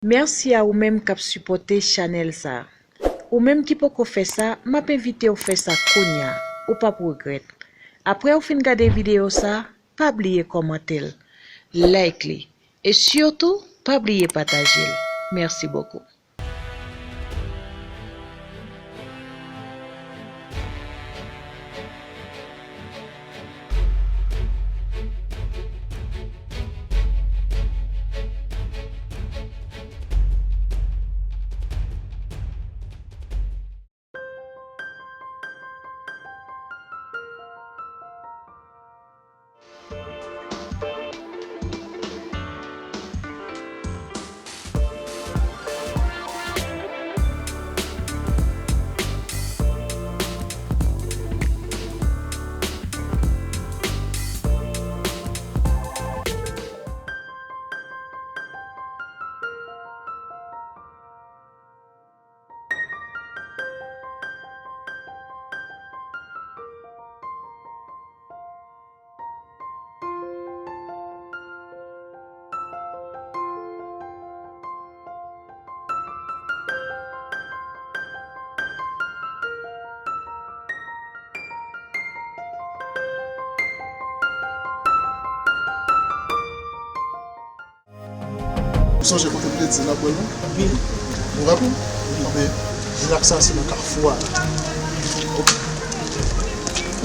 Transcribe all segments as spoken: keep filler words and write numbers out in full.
Mèsi a ou menm k ap sipòte chanèl sa. Ou menm ki poko fè sa, m ap envite w fè sa kounya. Ou p ap regrèt. Apre w fin gade videyo sa, pa bliye kòmante l, like li, e sitou, pa bliye pataje l. Mèsi bokou. Ou sonje kote m te di n ap wè l non? Wi. Ou raple w? Wi. Anben, jounal sa se nan kafou a. Oke.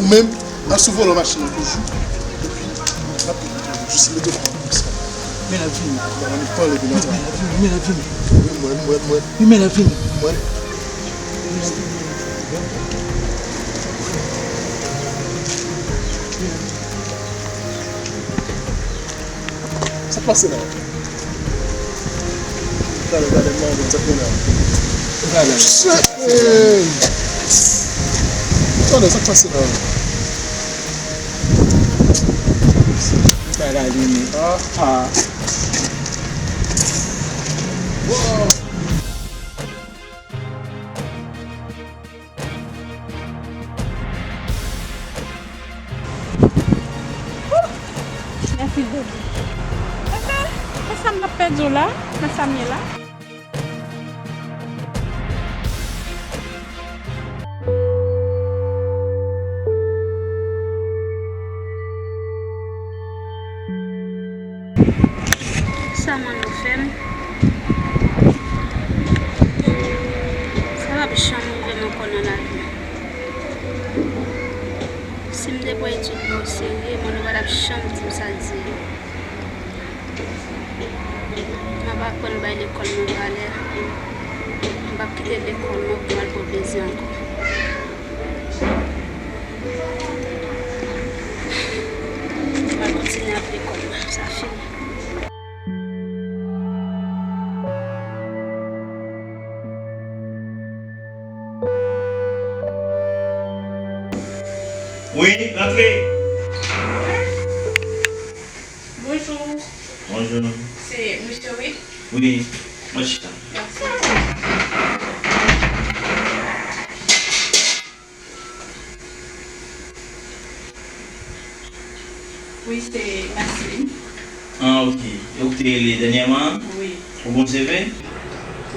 Ou menm, al sou volan machin nan toujou. Epi, n ap jis mete kò ann konsa. Men l ap vini. Ban nou pale de la. Men l ap vini, men l ap vini. Wi, mwen, mwen, mwen. Wi, men l ap vini. Mwen. Sa k pase la? Gade, gade, mwen, sa k gen la? Gade. Hey! Tande, sa k pase la? Bagay li menm. Ah, ah. Wow! Mèsi, baby. Enben, e sa m t ap pèdi w la, nan sa m ye la? Sa mwen yo fè m, sa p ap janm rive m ankò nan lavi m. Si m te pran etid mwen oserye, mwen yo pa t ap janm di m sa l di yo. M ap aprann bay lekòl mwen valè. M p ap kite lekòl mwen pou m al pran plezi ankò. M pral kontinye ap lekòl mwen, sa fini. Wi, rantre. Bonjou. Bonjou. Se misye wi? Wi, mwen chita. Mèsi. Wi, se Marceline. Ah, ok. E ou k te rele dènyèman an? Wi. Ou bon seve?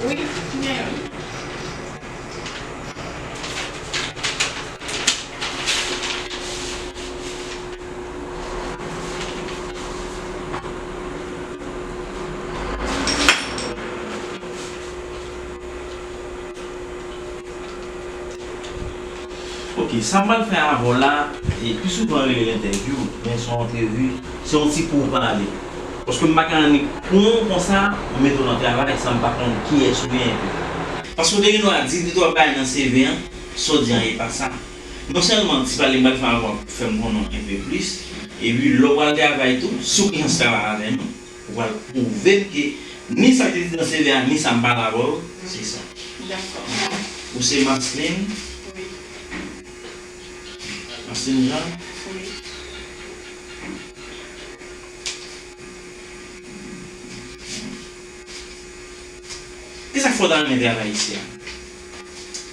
Wi, m gen youn. Ok, sa m pral fè avè w la, e pi souvan yo rele l entèvyou, men se yon antrevi, se yon ti kou pale. Paske m pa ka annik pran w konsa, m mete w nan travay san m pa konn kiyès ou ye enpe. Paske w te gen dwa di de twa bagay nan C V an, sa w di an e pa sa. Non sèlman ti pale m pral fè avè w ap fè m konnen w enpe plis, epi lè w pral travay tou, si w gen chans travay avè nou, ou pral pwouve m ke ni sa ki te nan C V a, ni sa m pale avè w, se sa. Dakò. Ou se Marceline? Wi. Marceline Jean? Wi. Kisa k fè w ta renmen travay isi a?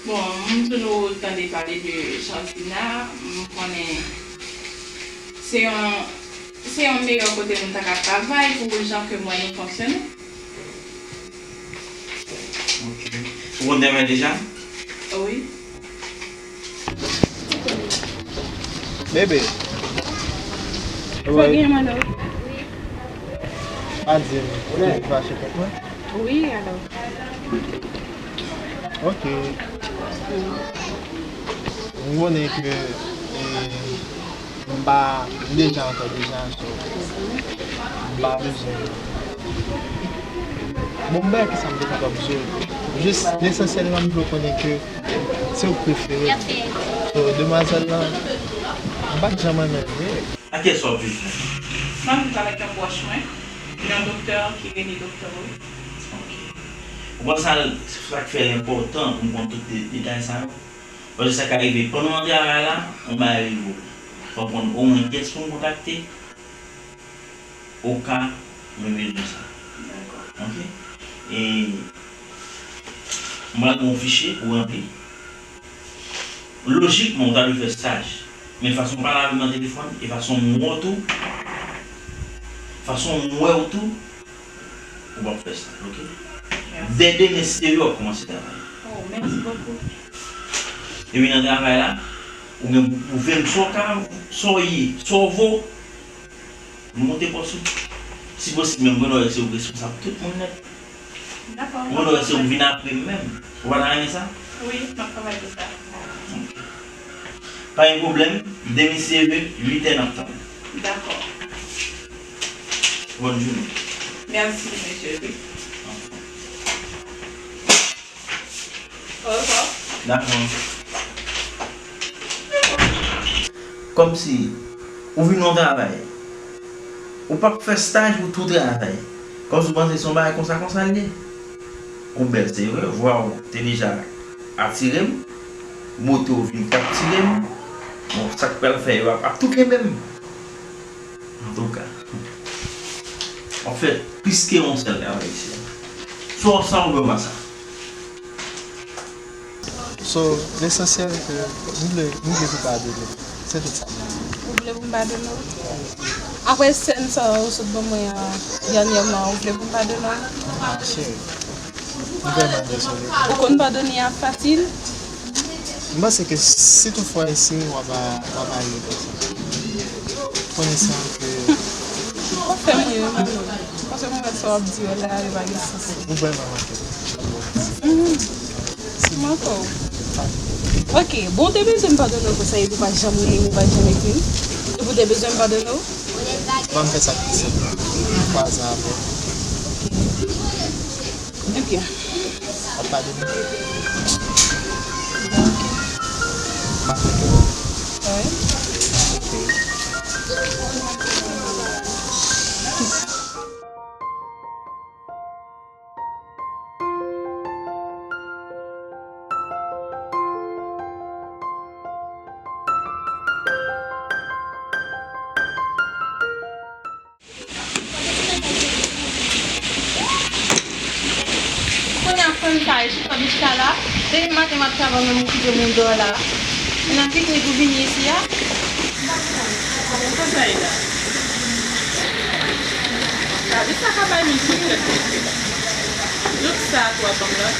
Bon, m toujou tande pale de Jardina, m konnen se yon, se yon meyè kote moun ta ka travay pou jan ke mwen nou fonksyone. Ou konn travay deja? Wi. Bebe. Sa gen, Manno? Pa di m ou te fache kont mwen? Wi, alò. Ok. M konnen ke, e, m pa, m deja ankò deja, so, m pa bezwen. Bon, m pa wè kisa m te kapab di w. Jis, lesansyèl la, m vle w konnen ke se ou k prefere m. So, demwazèl lan, m pa t janm renmen l vre. A kiyès w ap viv menm? M ap viv avèk yon pwòch mwen, yon doktè ki rele Doktè Ruth. Ok. Ou konn sa, sa k fè l enpòtan pou m konn tout de-, detay sa yo? Paske sa ka rive, pandan w nan travay la, yon bagay rive w. Fò w konn omwen kiyès pou m kontakte, oka mwen bezwen sa. Dakò. Ok? E m pral ba w yon fichye pou w ranpli. Lojikman, ou ta dwe fè staj. Men fason w pale avè m nan telefòn, e fason m wè w tou, fason m wè w tou, ou p ap fè staj, ok? Mèsi. Dè demen, si Dye vle, w ap kòmanse travay. Oh, mèsi bokou. Epi nan travay la, ou gen pou pwouve m sa w ka, sa w ye, sa w vo. Monte pòs ou. Si posib menm, mwen wè se ou responsab tout moun nèt. Dakò. Mwen wè se ou vin apre m menm. Ou pa ta renmen sa? Wi, m ap travay pou sa. Ok. Pa gen pwoblèm. Demen, si Dye vle, uit è n ap tann. Dakò. Bòn jounen. Mèsi, mesye. Wi. Orevoir. Dakò. Kòmsi ou vin nan travay, ou p ap fè staj pou tou travay. Kòmsi ou panse se yon bagay konsa konsa l ye. Ou bèl, se vre, vwa w te deja atire m, bote w vin kaptire m. Bon, sa k pral fè yo ap, ap tou kenbe m. Antouka, w ap fè plis ke yon sèl travay isi a. Swa w sa oubyen w pa sa. So, lesansyèl ke m vle, m vle pou padone. Se tout sa. Ou vle pou m padone w? Apre sèn sa ou sot ban mwen an dènyèman, ou vle pou m padone w? Ah, cheri. M vrèman dezole. Ou konn padone a fasil? M panse ke si toutfwa isi w ap, w ap ale konsa. Konnen sa ke. Ou fè m ri wi, Manno. Paske mwen wè sa w ap di yo la, yo pa gen sans. Ou vrèman manke. Mhm. Manke w. Ok, bon, ou te bezwen m padone w konsa, epi w pa janm rele m, ou pa janm ekri m. Epi w te bezwen m padone w? Ban m fè sa ki senp la. Kwaze avè w. Ebyen. W ap padone m? M ap fè kè w. Wi. Ok. Kounye a fanm sa yo chita bishka la. Depi maten m ap travay, menm ou kite m yon dòla. Nan piknik ou vini isi a. Sa sa ye la? Gade sa ka bay moun sou tèt mesye. Look sa tou ap ban m lòt.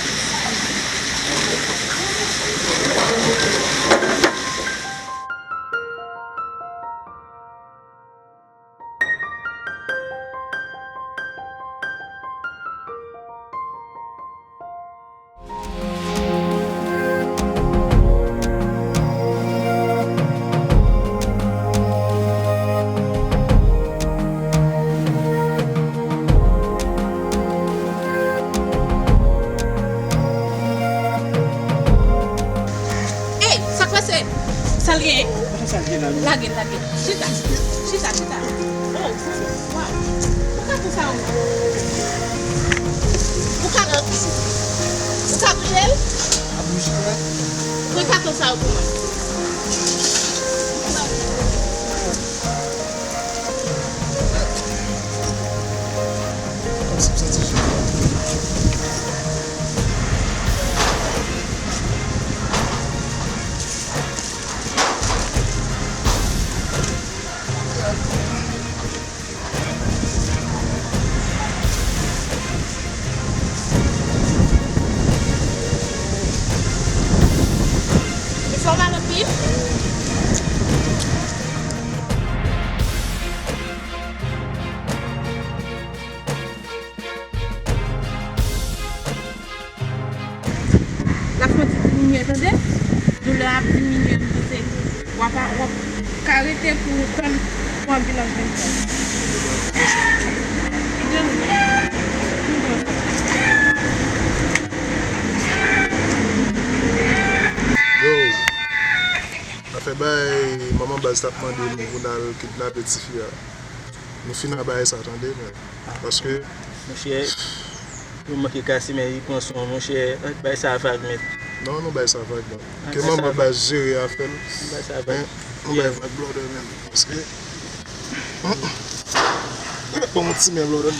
Ey, sa k pase? Sa l genyen? Sa l genyen la menm? Lage l, lage l. Chita, chita, chita. Oh, waw. Ou ka fè sa ou. Ou ka, ou ka bouje l? Ap bouje la. Pran katon sa ou pou mwen. Kòmsi m santi jan. Tande? Doulè a ap diminye, m panse w ap, w ap ka rete pou tann pou anbilans vin pran. Yo, afè bay manman baz t ap mande nou pou n al kidnape tifi a. Nou fin a bay sa, tande, men. Paske. Monchè, yo manke kase, men li pran son, monchè. Bay sa vag, men. Non, nou bay sa vag, non. Ke manman baz jere afè l. Bay sa vag. Men, nou bay vag blòdè, men. Paske. Ban m yon ti men blòdè.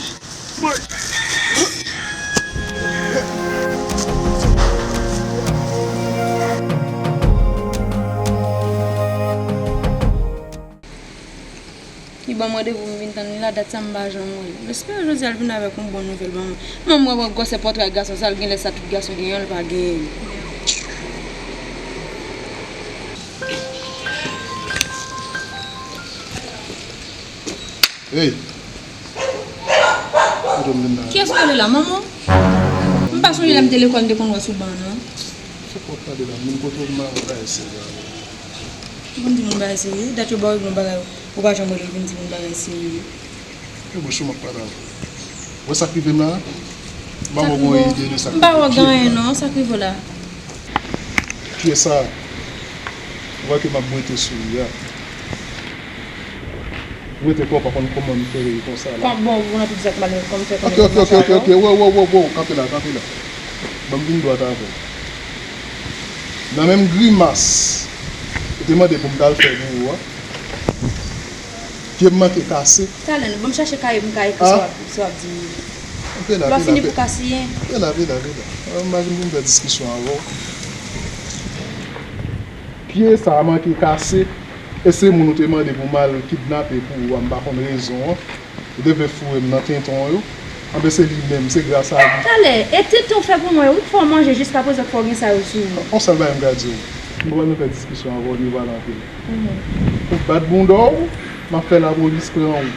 Boy! Li ban m randevou m vin tann li la, dat sa m pa janm wè l. M espere jodi a l vin avèk yon bon nouvèl ban mwen. Manman mwen pran gwosè pòtray gason sa, l genlè sa tout gason genyen an, l pa genyen l. Hey! Kote m vin la? Kiyès ou rele la, manman w? M pa sonje lè m te lekòl m te konn wè sou ban an non. Sa w ap pale la, moun kote w m pa wè bagay serye avè w. Ou konn di moun bagay serye? Dat yo ba w yon bagay, ou pa janm rele l vin di moun bagay serye. Fè bouch ou m ap pale avè w. Ou wè sa k rive m la a? M pa wè w gen yon ide de sa k rive m. M pa wè w gen anyen non, sa k rive w la a? Pye sa a, ou wè ke m ap bwete sou li a. Ou rete kò w pa konn kòman m fè rele konsa la. Kòman bon ou nan tout zak mal kòman m fè konnen. Ok, ok, ok, ok, ok, wow, wow, wow, wow, kanpe la, kanpe la. Ban m vin dwat avè w. Nan menm grimas ou te mande pou m t al fè pou ou a, pye m manke kase. Talè, ban m chache kaye pou m ka ekri sa w ap di m yo. Lè w fini pou kasiyen. Vin la, vin la, vin la. M pa vin pou m fè diskisyon avè w. Pye sa a manke kase. E se moun ou te mande pou m al kidnape pou ou a, m pa konn rezon an. Ou te vle foure m nan tenton yo. Anben se li menm, se gras a li. Talè, e tenton w fè pou mwen wi k fè w manje jiskaprezan k fè w gen sa yo sou ou. On sèl bagay m ka di w. M pa pral nan fè diskisyon avè w ni pale anpil. Ou bat bounda w, m ap fè lapolis pran ou.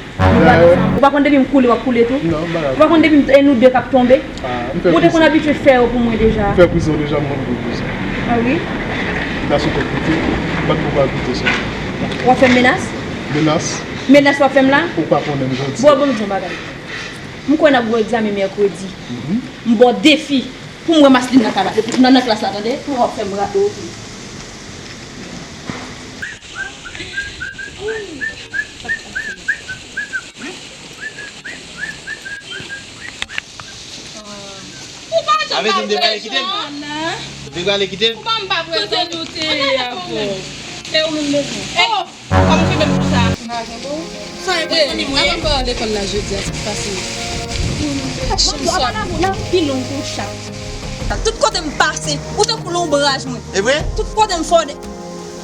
Ou pa konn depi m koule w ap koule tou? Non, m pa ka koule. Ou pa konn depi m e nou de k ap tonbe? Ah, m fè prizon. Ou te konn abitye fè yo pou mwen deja. M fè prizon deja, m konn pran prizon. Ah wi? M ta sou tèt kote, m pa t poko al koute sa. W ap fè m menas? Menas? Menas w ap fè m la? Ou pa konnen m jodi. Bon, ban m di w yon bagay. M kwè n ap gen egzamen mèkredi. M ba w defi pou m wè Maslin nan kaba, nan, nan klas la, tande? Pou w ap fè m rate w tou. Ou pa janm ba m presyon, non. Ou te prale kite m? Ou te prale kite m? Ou pa m ba presyon. Kote nou te ye avè w? E ou menm bezwen. Oh! Kòman w fè menm konsa? Sa e bon zanmi mwen. Avan m pa al lekòl la jodi a, sa k pase? Manto, apa n ap, n ap pi long ke yon chat. Tout kote m pase, ou tankou lonbraj mwen. E vre? Tout kote m fò de.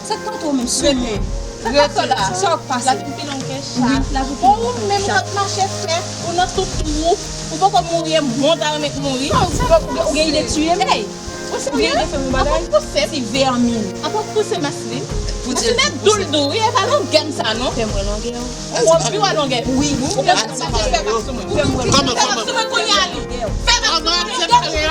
Sa k antre w menm sou mwen? Sa k ap fè la? Sa w ap pase? Lajounen pi long ke chat. Bon, ou menm w ap mache fè, ou nan tout twou, ou poko mouri, e mwen w ta renmen k mouri. Ou gen ide tiye m? Ou serye? Ou gen ide fè m yon bagay? Apa w pouse m? Ti vèmin. Apa w pouse Maslin? Maslin e dou l dou, wi, e pa longè m sa non. Fè m wè longè w. Ou wè pi wè longè. Wi, ou gen sa fè bak sou mwen. Fè m wè longè w. Fè bak sou mwen kounye a li. Fè bak sou mwen.